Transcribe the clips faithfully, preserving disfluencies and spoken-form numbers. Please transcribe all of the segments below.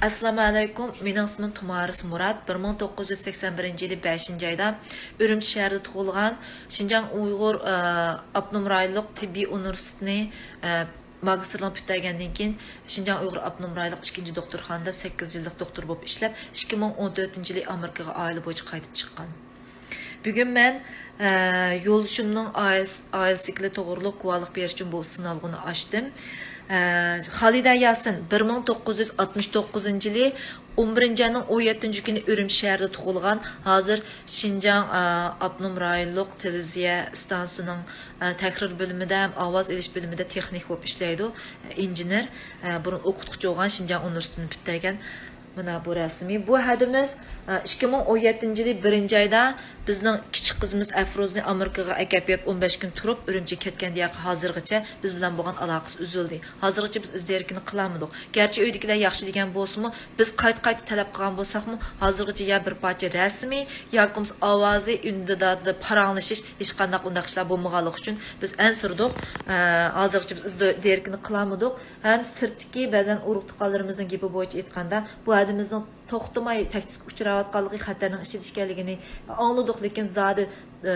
ئەسسالامۇ ئەلەيكۇم، مېنىڭ ئىسمىم تۇمارىس مۇرات. بىر مىڭ توققۇز يۈز سەكسەن بىرىنچى يىلى بەشىنچى ئايدا ئۈرۈمچى شەھىرىدە تۇغۇلغان، شىنجاڭ ئۇيغۇر، ئە، ئاپتونوم رايونلۇق تېببىي ئۇنىۋېرسىتېتىنى، ئە، ماگىستىرلىقنى پۈتتۈرگەندىن كېيىن، شىنجاڭ ئۇيغۇر ئاپتونوم رايونلۇق ئىككىنچى دوختۇرخانىدا سەككىز يىللىق دوختۇر بولۇپ ئىشلەپ، ئىككى مىڭ ئون تۆتىنچى يىلى ئامېرىكىغا ئائىلە بويىچە قايتىپ چىققان. بۈگۈن مەن، ئە، يولدىشىمنىڭ ئائىلىسى، ئائىلىسىدىكىلەر توغرۇلۇق گۇۋاھلىق بېرىش ئۈچۈن بۇ سىنالغۇنى ئاچتىم. ئە، خالىدە ياسىن بىر مىڭ توققۇز يۈز ئاتمىش توققۇزىنچى يىلى ئون بىرىنچى ئاينىڭ ئون يەتتىنچى كۈنى ئۈرۈمچى شەھىرىدە تۇغۇلغان. ھازىر شىنجاڭ، ئە، ئاپتونوم رايونلۇق تېلېۋىزىيە ئىستانسىسىنىڭ، ئە، تەھرىر بۆلۈمىدە ھەم ئاۋاز ئېلىش بۆلۈمىدە تېخنىك بولۇپ ئىشلەيدۇ. ئە، ئىنژېنېر، ئە، بۇرۇن ئوقۇتقۇچى بولغان، شىنجاڭ ئۇنىۋېرسىتېتىنى پۈتتۈرگەن. مانا بۇ رەسىمى. بۇ ھەدىمىز، ئە، ئىككى مىڭ ئون يەتتىنچى يىلى بىرىنچى ئايدا بىزنىڭ كىچىك قىزىمىز ئەفروزنى ئامېرىكىغا ئەكەپ بېرىپ، ئون بەش كۈن تۇرۇپ، ئۈرۈمچىگە كەتكەندىن ھازىرغىچە بىز بىلەن بولغان ئالاقىسى ئۈزۈلدى. ھازىرغىچە بىز ئىز دېرىكىنى قىلالمىدۇق. گەرچە ئۆيدىكىلەر ياخشى دېگەن بولسىمۇ، بىز قايتا-قايتا تەلەپ قىلغان بولساقمۇ، ھازىرغىچە يا بىر پارچە رەسىمى، ياكى بولمىسا ئاۋازى، ئۈندىداردا پاراڭلىشىش، ھېچقانداق ئۇنداق ئىشلار بولمىغانلىقى ئۈچۈن بىز ئەنسىرىدۇق. ئە، ھازىرغىچە بىز ئىز دېرىكىنى قىلالمىدۇق. ھەم سىرتتىكى بەزەن ئۇرۇق-تۇغقانلىرىمىزنىڭ گېپى بويىچە ئېيتقاندا، بۇ ھەدىمىزنىڭ توختىماي تەھدىتكە ئۇچراۋاتقانلىقى، خەتەرنىڭ ئىچىدە ئىكەنلىكىنى ئاڭلىدۇق، لېكىن زادى، ئى،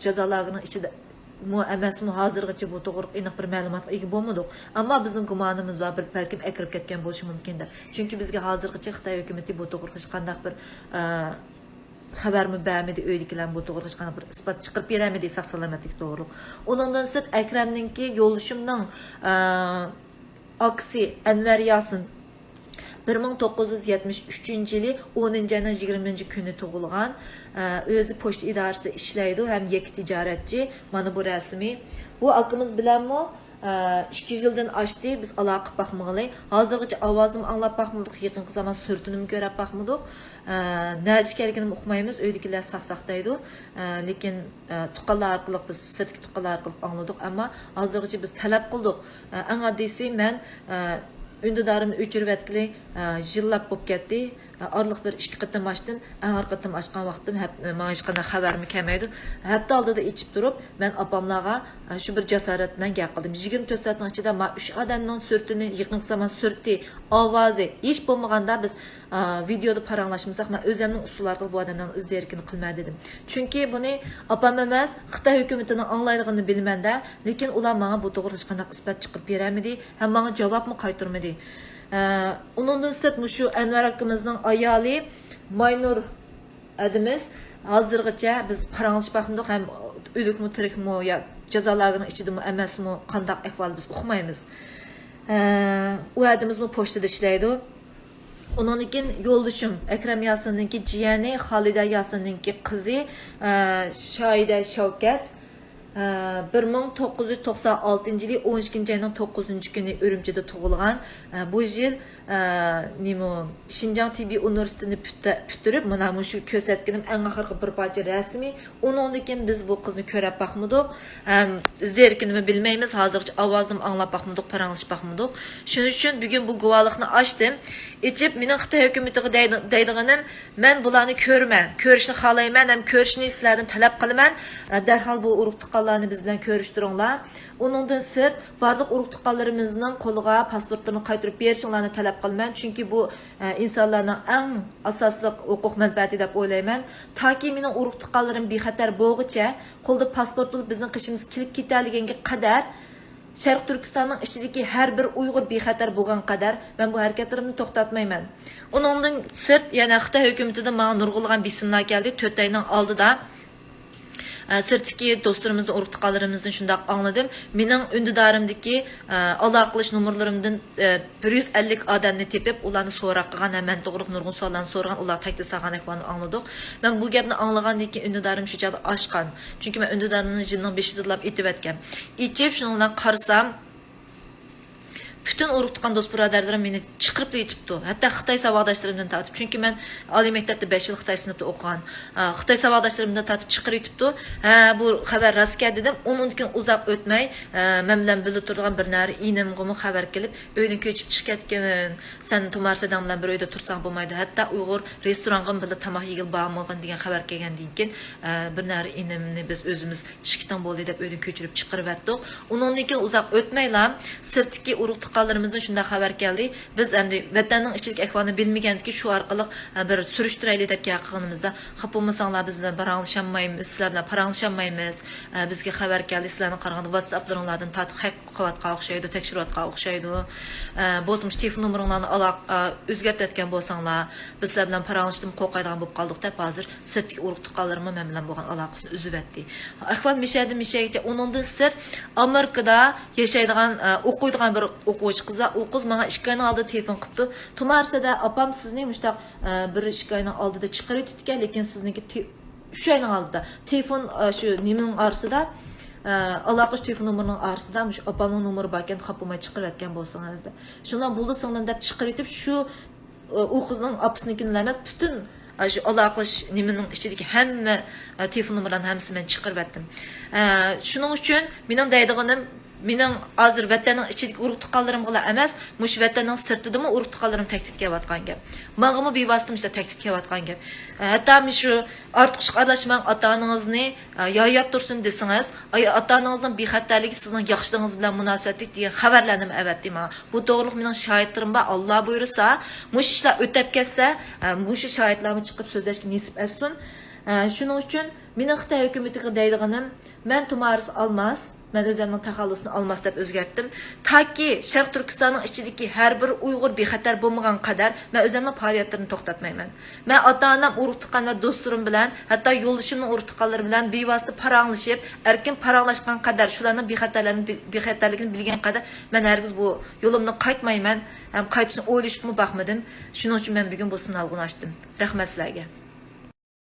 جازا لاگېرىنىڭ ئىچىدىمۇ ئەمەسمۇ، ھازىرغىچە بۇ توغرىلىق ئېنىق بىر مەلۇماتقا ئىگە بولمىدۇق. ئەمما بىزنىڭ گۇمانىمىز بار، بىر، بەلكىم ئەكىرىپ كەتكەن بولۇشى مۇمكىن دەپ. چۈنكى بىزگە ھازىرغىچە خىتاي ھۆكۈمىتى بۇ توغرىلىق ھېچقانداق بىر، ئى، خەۋەرمۇ بەرمىدى، ئۆيدىكىلەرمۇ بۇ توغرىلىق ھېچقانداق بىر ئىسپات چىقىرىپ بېرەلمىدى، ساق سالامەتلىك توغرۇلۇق. ئۇنىڭدىن سىرت، ئەكرەمنىڭكى يولدىشىمنىڭ، ئە، ئاكىسى ئەنۋەر ياسىن بىر مىڭ توققۇز يۈز يەتمىش ئۈچىنچى يىلى ئونىنچى ئاينىڭ يىگىرمىنچى كۈنى تۇغۇلغان. ئە، ئۆزى پوچتا ئىدارىسىدە ئىشلەيدۇ ھەم يەككە تىجارەتچى. مانا بۇ رەسىمى. بۇ ئاكىمىز بىلەنمۇ ئىككى يىلدىن ئاشتى، بىز ئالاقە قىلىپ باقمىغىلى. ھازىرغىچە ئاۋازىنىمۇ ئاڭلاپ باقمىدۇق، يېقىنقى زامان سۈرىتىنىمۇ كۆرۈپ باقمىدۇق. ئە، نەدە ئىكەنلىكىنىمۇ ئۇقمايمىز، ئۆيدىكىلەر ساقساق دەيدۇ. ئە، لېكىن، ئە، تۇغقانلار ئارقىلىق، بىز سىرتتىكى تۇغقانلار ئارقىلىق ئاڭلىدۇق، ئەمما ھازىرغىچە بىز تەلەپ قىلدۇق. ئە، ئەڭ ئاددىيسى، مەن، ئە، ئۈندىدارىمنى ئۆچۈرۈۋەتكىلى، ئە، يىللاپ بولۇپ كەتتى. ئارىلىق بىر ئىككى قېتىم ئاچتىم. ئەڭ ئاخىرقى قېتىم ئاچقان ۋاقتىم ھەپ-، ماڭا ھېچقانداق خەۋەرمۇ كەلمەيدۇ. ھەپتە ئالدىدا ئېچىپ تۇرۇپ، مەن ئاپاملارغا، ئە، شۇ بىر جاسارەت بىلەن گەپ قىلدىم. يىگىرمە تۆت سائەتنىڭ ئىچىدە ما ئۈچ ئادەمنىڭ سۈرىتىنى، يېقىنقى زامان سۈرىتى، ئاۋازى، ھېچ بولمىغاندا بىز، ئە، ۋىدېودا پاراڭلاشمىساق، مەن ئۆزەمنىڭ ئۇسۇلى ئارقىلىق بۇ ئادەملەرنىڭ ئىز دېرىكىنى قىلىمەن دېدىم. چۈنكى بۇنى ئاپام ئەمەس، خىتاي ھۆكۈمىتىنىڭ ئاڭلايدىغىنىنى بىلىمەن-دە، لېكىن ئۇلار ماڭا بۇ توغرىدا ھېچقانداق ئىسپات چىقىرىپ بېرەلمىدى ھەم ماڭا جاۋابمۇ قايتۇرمىدى. ئە، ئۇنىڭدىن سىرت، مۇشۇ ئەنۋەر ئاكىمىزنىڭ ئايالى ماينۇر ھەدىمىز ھازىرغىچە بىز پاراڭلىشىپ باقمىدۇق ھەم ئۆلۈكمۇ، تىرىكمۇ يا جازا لاگېرىنىڭ ئىچىدىمۇ ئەمەسمۇ، قانداق ئەھۋالى بىز ئۇقمايمىز. ئە، ئۇ ھەدىمىزمۇ پوچتىدا ئىشلەيدۇ. ئۇنىڭدىن كېيىن يولدىشىم ئەكرەم ياسىننىڭكى جىيەنى، خالىدە ياسىننىڭكى قىزى، ئە، شاھىدە شەۋكەت. ئە، بىر مىڭ توققۇز يۈز توقسان ئالتىنچى يىلى ئون ئىككىنچى ئاينىڭ توققۇزىنچى كۈنى ئۈرۈمچىدە تۇغۇلغان. ئە، بۇ يىل، ئە، نېمە، شىنجاڭ تېببىي ئۇنىۋېرسىتېتىنى پۈتتە-، پۈتتۈرۈپ، مانا مۇشۇ كۆرسەتكىنىم ئەڭ ئاخىرقى بىر پارچە رەسىمى. ئۇنىڭدىن كېيىن بىز بۇ قىزنى كۆرۈپ باقمىدۇق. ھەم ئىز دېرىكىنىمۇ بىلمەيمىز، ھازىرغىچە ئاۋازىنىمۇ ئاڭلاپ باقمىدۇق، پاراڭلىشىپ باقمىدۇق. شۇنىڭ ئۈچۈن بۈگۈن بۇ گۇۋاھلىقنى ئاچتىم. ئېچىپ، مېنىڭ خىتاي ھۆكۈمىتىگە دەيدۇ-، دەيدىغىنىم، مەن بۇلارنى كۆرىمەن، كۆرۈشنى خالايمەن ھەم كۆرۈشنى سىلەردىن تەلەپ قىلىمەن. دەرھال بۇ ئۇرۇق-تۇغقانلارنى بىز بىلەن كۆرۈشتۈرۈڭلار. ئۇنىڭدىن سىرت، بارلىق ئۇرۇق-تۇغقانلىرىمىزنىڭ قولىغا پاسپورتلىرىنى قايتۇرۇپ بېرىشىڭلارنى تەلەپ قىلىمەن، چۈنكى بۇ، ئە، ئىنسانلارنىڭ ئەڭ ئاساسلىق ھوقۇق مەنپەئەتى دەپ ئويلايمەن. تاكى مېنىڭ ئۇرۇق-تۇغقانلىرىم بىخەتەر بولغۇچە، قولدا پاسپورت بولۇپ بىزنىڭ قېشىمىزغا كېلىپ كېتەلىگەنگە قەدەر، شەرقىي تۈركىستاننىڭ ئىچىدىكى ھەر بىر ئۇيغۇر بىخەتەر بولغان قەدەر، مەن بۇ ھەرىكەتلىرىمنى توختاتمايمەن. ئۇنىڭدىن سىرت، يەنە خىتاي ھۆكۈمىتىدىن ماڭا نۇرغۇنلىغان بېسىملار كەلدى. تۆت ئاينىڭ ئالدىدا، ئە، سىرتتىكى دوستلىرىمىزدىن، ئۇرۇق-تۇغقانلىرىمىزدىن شۇنداق ئاڭلىدىم. مېنىڭ ئۈندىدارىمدىكى، ئە، ئالاقە قىلىش نومۇرلىرىمدىن، ئە، بىر يۈز ئەللىك ئادەمنى تېپىپ، ئۇلارنى سوراق قىلغان ھەم مەن توغرۇلۇق نۇرغۇن سوئاللارنى سورىغان، ئۇلار تەكلىپ سالغان ئەھۋالنى ئاڭلىدۇق. مەن بۇ گەپنى ئاڭلىغاندىن كېيىن ئۈندىدارىم شۇ چاغدا ئاچقان. چۈنكى مەن ئۈندىدارىمنى جىننىڭ بېشىدىلا ئېتىۋەتكەن. ئېچىپ، شۇنىڭ بىلەن قارىسام، پۈتۈن ئۇرۇق-تۇغقان، دوست-بۇرادەرلىرىم مېنى چىقىرىپلا ئېتىپتۇ. ھەتتا خىتاي ساۋاقداشلىرىمدىن تارتىپ، چۈنكى مەن ئالىي مەكتەپتە بەش يىل خىتاي سىنىپتا ئوقۇغان. ئا، خىتاي ساۋاقداشلىرىمدىن تارتىپ چىقىرىۋېتىپتۇ. ھە، بۇ خەۋەر راستكەن دېدىم. ئۇنىڭدىن كېيىن ئۇزاق ئۆتمەي، ئە، مەن بىلەن بىللە تۇرىدىغان بىر نەۋرە ئىنىمغىمۇ خەۋەر كېلىپ، ئۆيدىن كۆچۈپ چىقىپ كەتكىن، سەن تۇمارىس ھەدەڭ بىلەن بىر ئۆيدە تۇرساڭ بولمايدۇ. ھەتتا ئۇيغۇر رېستورانغىمۇ بىللە تاماق يېگىلى بارمىغىن دېگەن خەۋەر كەلگەندىن كېيىن، ئە، بىر نەۋرە ئىنىمنى بىز ئۆزىمىز چىقىتىڭ بولدى دەپ ئۆيدىن كۆچۈرۈپ چىقىرىۋەتتۇق. ئۇنىڭدىن كېيىن ئۇزاق ئۆتمەيلا سىرتتىكى ئۇرۇق تۇغقانلىرىمىزدىن شۇنداق خەۋەر كەلدى. بىز ئەمدى ۋەتەننىڭ ئىچىدىكى ئەھۋالنى بىلمىگەندىكىن شۇ ئارقىلىق، ئە، بىر سۈرۈشتۈرەيلى دەپ گەپ قىلغىنىمىزدا، خاپا بولمىساڭلار، بىز بىلەن پاراڭلىشالمايمىز، سىلەر بىلەن پاراڭلىشالمايمىز. ئە، بىزگە خەۋەر كەلدى، سىلەرنىڭ قارىغاندا ۋاتساپلىرىڭلاردىن تارتىپ ھەك قىلىۋاتقان ئوخشايدۇ، تەكشۈرۈۋاتقان ئوخشايدۇ. ئە، بولسا مۇشۇ تېلېفون نومۇرۇڭلارنى ئالاق-، ئە، ئۆزگەرتىۋەتكەن بولساڭلار، بىز سىلەر بىلەن پاراڭلىشىشتىن قورقايدىغان بولۇپ قالدۇق دەپ، ھازىر سىرتتىكى ئۇرۇق تۇغقانلىرىممۇ مەن بىلەن بولغان ئالاقىسىنى ئۈزۈۋەتتى. ئەھۋال مىشەدىن مىشەگىچە. ئۇنىڭدىن سىرت، ئامېرىكىدا ياشايدىغان، ئە، ئوقۇيدىغان بىر ئوقۇغۇچى قىز بار. ئۇ قىز ماڭا ئىككى ئاينىڭ ئالدىدا تېلېفون قىپتۇ. تۇمارىسىدە ئاپام سىزنى مۇشتاق، ئە، بىر ئىككى ئاينىڭ ئالدىدا چىقىرىۋېتىپتىكەن، لېكىن سىزنىڭكى تې-، ئۈچ ئاينىڭ ئالدىدا تېلېفون، ئە، شۇ نېمىنىڭ ئارىسىدا، ئە، ئالاقىلىشىش تېلېفون نومۇرىنىڭ ئارىسىدا مۇشۇ ئاپامنىڭ نومۇرى باركەن، خاپا بولماي چىقىرىۋەتكەن بولسىڭىز دەپ. شۇنىڭ بولدى سىڭلىم دەپ چىقىرىۋېتىپ، شۇ، ئۇ قىزنىڭ ئاپىسىنىڭكىنىلا ئەمەس، پۈتۈن، ئە، شۇ ئالاقىلىشىش نېمىنىڭ ئىچىدىكى ھەممە، ئە، تېلېفون نومۇرلارنى ھەممىسىنى مەن چىقىرىۋەتتىم. ئە، شۇنىڭ ئۈچۈن مېنىڭ دەيدىغىنىم، مېنىڭ ھازىر ۋەتەننىڭ ئىچىدىكى ئۇرۇق تۇغقانلىرىمغىلا ئەمەس، مۇشۇ ۋەتەننىڭ سىرتىدىمۇ ئۇرۇق تۇغقانلىرىم تەھدىت كېلىۋاتقان گەپ. ماڭىمۇ بىۋاسىتە مۇشۇنداق تەھدىت كېلىۋاتقان گەپ. ئە، ھەتتا مۇشۇ ئارتۇقچىلىق ئارىلاش ماڭ ئاتا-ئانىڭىزنى، ئە، ياياپ تۇرسۇن دېسىڭىز، ئاي، ئاتا-ئانىڭىزنىڭ بىخەتەرلىكى سىزنىڭ ياخشىلىقىڭىز بىلەن مۇناسىۋەتلىك دېگەن خەۋەرلەرنىمۇ ئەۋەتتى ماڭا. بۇ توغرىلىق مېنىڭ شاھىتلىرىم بار، ئاللا بۇيرۇسا، مۇشۇ ئىشلار ئۆتەپ كەتسە، ئە، مۇشۇ شاھىتلارمۇ چىقىپ سۆزلەشكە نېسىپ ئەتسۇن. ئە، شۇنىڭ ئۈچۈن مېنىڭ خىتاي ھۆكۈمىتىگە دەيدىغىنىم، مەن تۇمارىس ئالماس، مەن ئۆزۈمنىڭ تەخەللۇسىنى ئالماس دەپ ئۆزگەرتتىم. تاكى شەرقىي تۈركىستاننىڭ ئىچىدىكى ھەر بىر ئۇيغۇر بىخەتەر بولمىغان قەدەر مەن ئۆزۈمنىڭ پائالىيەتلىرىنى توختاتمايمەن. مەن ئاتا-ئانام، ئۇرۇق-تۇغقان ۋە دوستلىرىم بىلەن، ھەتتا يولدىشىمنىڭ ئۇرۇق-تۇغقانلىرى بىلەن بىۋاسىتە پاراڭلىشىپ، ئەركىن پاراڭلاشقان قەدەر، شۇلارنىڭ بىخەتەرلىرىنى بىل-، بىخەتەرلىكىنى بىلگەن قەدەر مەن ھەرگىز بۇ يولۇمدىن قايتمايمەن ھەم قايتىشنى ئويلىشىپمۇ باقمىدىم. شۇنىڭ ئۈچۈن مەن بۈگۈن بۇ سىنالغۇنى ئاچتىم. رەھمەت سىلەرگە.